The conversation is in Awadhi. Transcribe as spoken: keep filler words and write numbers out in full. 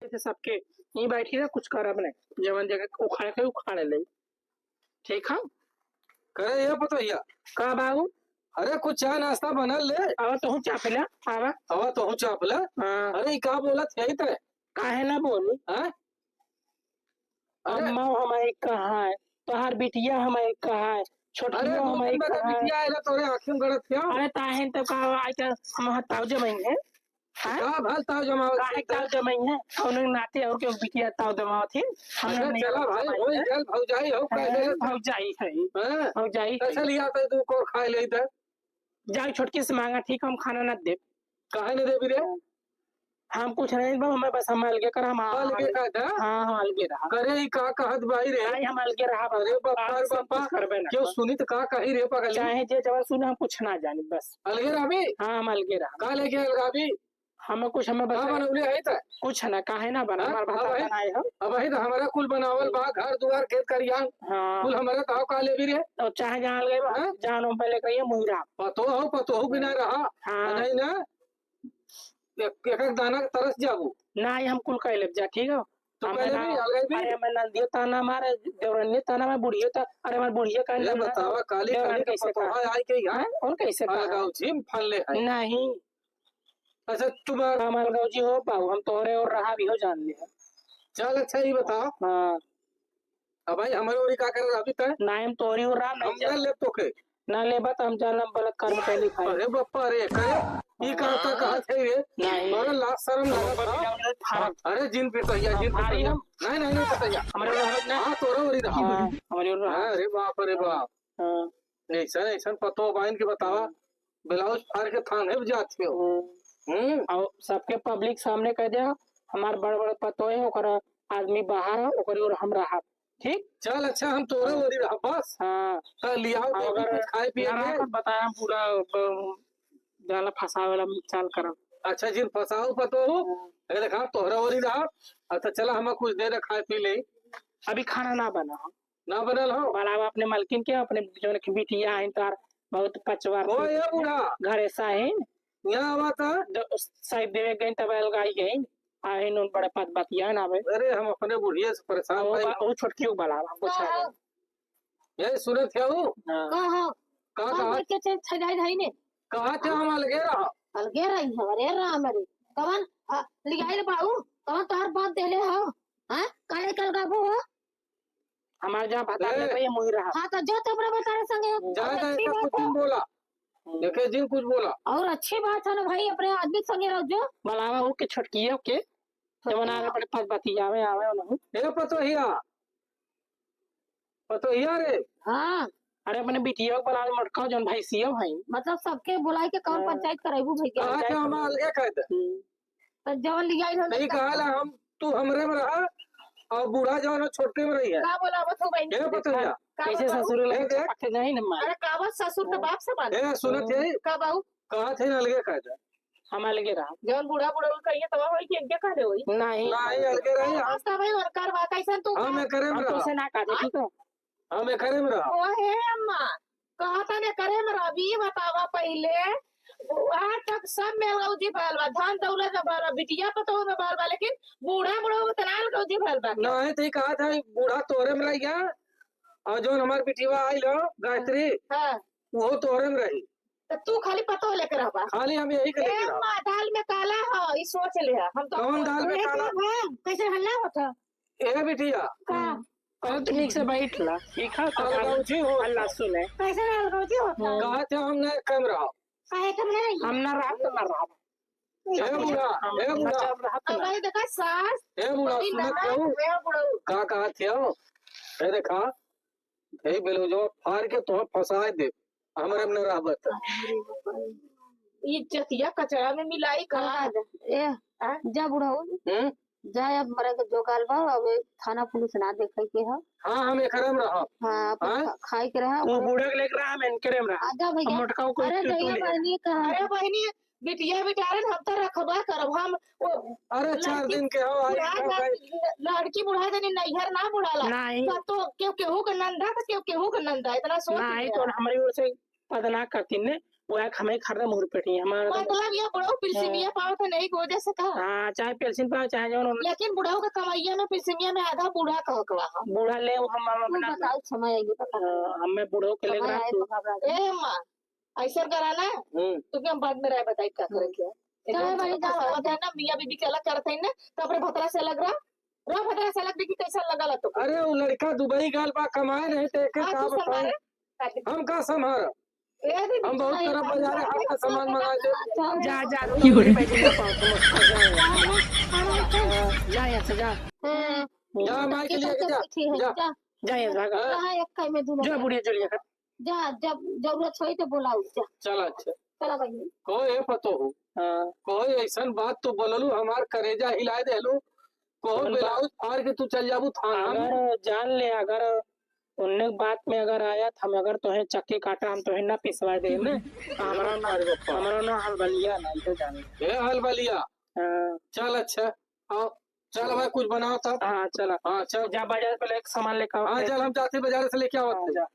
से सबके, यहीं बैठी रह, कुछ करब नहीं, जवन जगह उखाड़े के उखाड़ ले। ठीक है। करे ये पतोहिया। का बाबू? अरे कुछ चाय नाश्ता बनल ले। आवा तोहू चाप ला। आवा। आवा तोहू चाप ला। हाँ। अरे ई का बोलत है ते? काहे ना बोली? हाँ? अरे अम्मा हमारी कहाँ है? तोहार बिटिया हमारी कहाँ है? अरे छोटकिया दो हमारी दिन बाद कहाँ है? बिटिया आएला तोरे आँखी में गड़त क्या? अरे ताहे तो का, आज हम ताऊ जमाई है। हाँ? का भल ताव जमावत काहे है? ताव जमाई है? कौनो नाते और के बिटिया ताव जमावत है? हम अच्छा, लोग नहीं चला भाई, जमाई वही है। चल, भौजाई हो, हाँ, कैसे? भौजाई है। हाँ? भौजाई है। कैसे लिया था तू कोर खाए ले इधर? जाओ छोटकी से मांगा, ठीक, हम खाना ना देब। काहे नहीं देबी रे? हम कुछ नहीं बाबू, हमें बस हम अलगे कर, हम अलगे अलगे का था? हाँ, हम अलगे रहा। करे ई का कहत भाई रे? नहीं, हम अलगे रहा। अरे बाप रे बाप, कुछ करबे ना क्यों कर। सुनी तो का कही रे पगली? चाहे जे जवन सुने, हम कुछ ना जानी बस। अलगे रहबी? हाँ, हम अलगे रहा। का लेके अलगाबी? हमें कुछ हमें का बता बनौले है त? कुछ ना, काहे ना बना, हाँ? हमार अब भाता वही, बनाए हो। अब वही तो हमारा कुल बनावल बा, घर दुआर खेत खरियान, हाँ। कुल हमारे ताव का लेबी रे? तो चाहे जहाँ लगे बा, हाँ? जहाँ हम पहले कहिए मुहिरा। पतो हो, पतो हो बिना रहा। हाँ। नहीं ना, एक, एक, एक दाना के तरस जाबू। ना, ये हम कुल कह लेब जा, ठीक है? तो हमें पहले ना, भी, अलगे भी। अरे हमें नंदियो ताना मारे, देवरनियो ताना मारे, बुढ़ियो ता, अरे हमारे बुढ़ियो का ये नाम ना बतावा, काली देवरन काली का कैसे पतोहा कहा? आई के यहाँ? हाँ? और कैसे कहा? अलगाव झिम फल ले है। नहीं। अच्छा, चुप रह। हम अलगौजी हो पाऊ, हम तोहरे और रहा भी हो जान ले। चल, अच्छा, ये बता। हाँ। अब भाई, हमारे ओरी का कर रहा अभी तय? ना, हम तोहरी और रहा, हम नहीं ना जान। ले तो के। ना लेबा तो हम जानम बलात्कार में पहले खाए। अरे बापा रे, करे, ये का होता कहा थे ये? नहीं। अरे लाज शर्म लगा था। फारम। अरे जिन पे तो या, जिन पे तो या। हम। नहीं, नहीं, नहीं पता या। हमारे ओर रहा ना। हाँ, तोहरे ओरी रहा। हाँ, हमारे ओर रहा। अरे बाप रे बाप। हाँ। ऐसन, ऐसन पतो बाइन के बतावा, हाँ। ब्लाउज फाड़ के थाने भी जात हो। हाँ। हम्म। और सबके पब्लिक सामने कह दिया, हमार बड़ बड़ पतो है, ओकरा आदमी बाहर है, ओकरे और हम रहा। ठीक? चल अच्छा, हम तोरे हाँ। ओरी रहा बस। हाँ। तो लियाओ और तो अगर कुछ खाए पिए ना के। रहा तो बताया पूरा, ब-, जाला फंसावे वाला चाल करब। अच्छा जिन फंसाओ पतो हो, हाँ। अरे देखा तोहरा ओरी रहा। अच्छा चला हम कुछ दे दे खाए पी ले। अभी खाना ना बना। ना बनल हो। बलावा अपने मालकिन के, अपने जौन के बिटिया आइन तार बहुत पचवार ओ, थी। ए बूढ़ा। घरे से आइन। यहाँ आवा था। द-, साइड देवे गइन तब अलगाई गइन। आइन उन बड़े पत बतिया ना आवे। अरे हम अपने बुढ़िया से परेशान ओ, भाई। बा-, ओ छोटकी बलावा, हमको का छा हो? गए। ये सुनत है वो? हाँ। का हो? का कौन कहा? बच्चे थे छजाई धाई ने? कहा थे हम अलगे रहा। अलगे रही हो, अरे राम रे। कवन, हाँ, लिगाई रे बाबू, कवन तोहर बाप देले हो? हाँ? काहे कल गाबू हो? हमार जहाँ भतार ए। लग रही है, मुही रहा। हाँ, तो जो तो अपने भतार संगे। जा, जा, अच्छी ऐसा बात कुछ है। दिन बोला। हम्म। देखे, जिन कुछ बोला। और अच्छी बात है ना भाई, अपने आदमी के संगे रहो जो। बुलावा हो के छोटकिए के, जवन आगे बड़े पास बतियावे आवे उन्हों। ए पतोहिया, पतोहिया रे। हाँ। अरे अपने बिटिया के बुलावे, मोटका जौन भैंसिया भाई। मतलब सबके बुलाई के कौन हाँ। पंचायत कराइबू भाई के? कहा के हम अलगे कह दे। हम्म। तो जवन लिया इधर नहीं कहा ला हम, तू हमरे में रहा और बूढ़ा जवन हो छोटके में रही है। का बोला वो तू बहन? ए पतोहिया। का कैसे बोला? ससुर ए लगे देख। पक्के नहीं न मार। अरे का बात ससुर तो बाप से बात। ए सुनत है। का बाबू? कहा थे ना अलगे कह दे। हम अलगे रहा। जवन बूढ़ा बूढ़ा कहिए तब होई कि इनके कह दे होई। नहीं। नहीं, अलगे रही हम। रास्ता भाई और करवा कैसन तू हम का? एकरे में हम रहा। तुमसे ना कह दे, ठीक है? हम एकरे में रहा। ओहे अम्मा, कहा था ने करे में रहा, अभी बतावा पहिले। बुढ़ा तक सब में अलगौजी भइल बा, धन दौलत में भइल बा, बिटिया पतोह में भइल बा, लेकिन बूढ़ा बुढ़ऊ में तना अलगौजी भइल बा। नहीं, तो ये कहा था, बूढ़ा तोरे में रह गया, और जौन हमार बिटिया आइल हो, गायत्री, हाँ। वो तोरे में रही। तो तू खाली पतोह लेके रहबा। खाली हम यही के लेके ए, रहब। माँ, दाल में काला हो, ई सोच ले, हम तो कौन दाल में काला? कैसे हल्ला होता? ए बिटिया। का? और तू नीक से बैठ ला, ठीक है? तो अलगौजी हो। अल्लाह सुने। कैसे अलगौजी होता? हम्म। कहा थे हमने कम रहो। काहे कम नहीं? हम ना रात ना रात। ए बूढ़ा, ए बूढ़ा। अब भाई देखा सास, ए बूढ़ा, बड़ी सुनत नाराज हो? है बुढ़ऊ। का कहा थे हो? ए देखा, ए ब्लाउजवा फाड़ के तोह फंसा दे, हमरे में न रहबत। इज्जतिया कचरा में मिलाई का? ए, हाँ? जा बुढ़ऊ, हम्म? जा अब मरे के जो गाल बा, अब थाना पुलिस ना देखे के ह। हाँ, हम एकरे में रहब। हाँ, अपन हाँ? खा-, खाए के रहा, तू बूढ़ा के लेके रहा, हम इनकरे में रहा। आजा भैया। अब मोटका को कोई अरे तू, तू भैया, ले। बहनी कहाँ? अरे बहनी, बिटिया बिटारन हम तो रखबा करब, हम वो अरे चार लड़की दिन के हो, आई बुढ़ा हो जा-, गई। लड़की बुढ़ा जानी नैहर ना बुढ़ाला। नहीं। तो, तो केहू, केहू के नंदा, तो केहू, केहू के नंदा, इतना सोच नहीं, लिया। तो हमारी ओर से पद ना करती ने, वह हमें खरीदे मुहर पेटी हमारा तो। मतलब ये बुढ़ऊ पिलसिमिया हाँ। पावत है, नहीं की वजह से कहा? हाँ, चाहे पेंशन पाओ, चाहे जौन। लेकिन बुढ़ऊ के कमैया में, पिलसिमिया में आधा बूढ़ा कह के बा। बूढ़ा ले, वो हम, हम तू बना बताओ, समय आइए, पता हाँ, हमें बुढ़ऊ के ले समय रहा आए तू। तो घबरा जाए। ए माँ, ऐसा करा ना, हम्म। तुमके हम बाद में राय बताई का करे के। चाहे एकदम भाई सबको जाओ। समझ है ना, मियाँ बीबी के अलग करत है ना, तो अपने भतरा से अलग रहा, रहा भतरा से अलग, देखी कैसा लगा ला तो। अरे, वो लड़का दुबई गल बा, कमाए नहीं, तो एके हाँ, का तू बताई? संभाले। हम का संभाल? ए दीदी, हम बहुत नहीं, तरफ नहीं, बाजार है, नहीं, आपका सामान मंगा दे। अच्छा, जा, जा, की हो रही? पैसे ना पाओ, तुम उसको जाओ। जा, जा, जा, जा। हाँ। जा, माई के लिए जा, जा, ठीक है, जा। जा। जा, जा, भागा। हाँ, एक कई में दूनो जा, भागा। बुढ़िया चलिए। जा, जब जरूरत होई तो बोलाऊ, जा। चल, अच्छा। चला बहिनी। कोई ए पतो हो। हाँ। कोई ऐसन बात तो बोललू, हमार करेजा हिलाए देलू। कोई कौन बात? ब्लाउज फाड़ के तू चल जाबू थाना में। अगर जान ले, अगर उन्ने बात में अगर आया, तो हम अगर तोहे चक्की काटा, हम तोहे ना पिसवा दे में। तो हमरा ना, अरे बाप रे। हमरा ना हलबलिया ना, इधर जाने। ए हलबलिया। हाँ। चल, अच्छा। आओ, चल भाई, कुछ बनाओ तब। हाँ, चला। हाँ, चल। जा बाजार पे ले सामान लेके आओ। हाँ, चल, हम जाते बाजार से लेके आओ। हाँ, जा।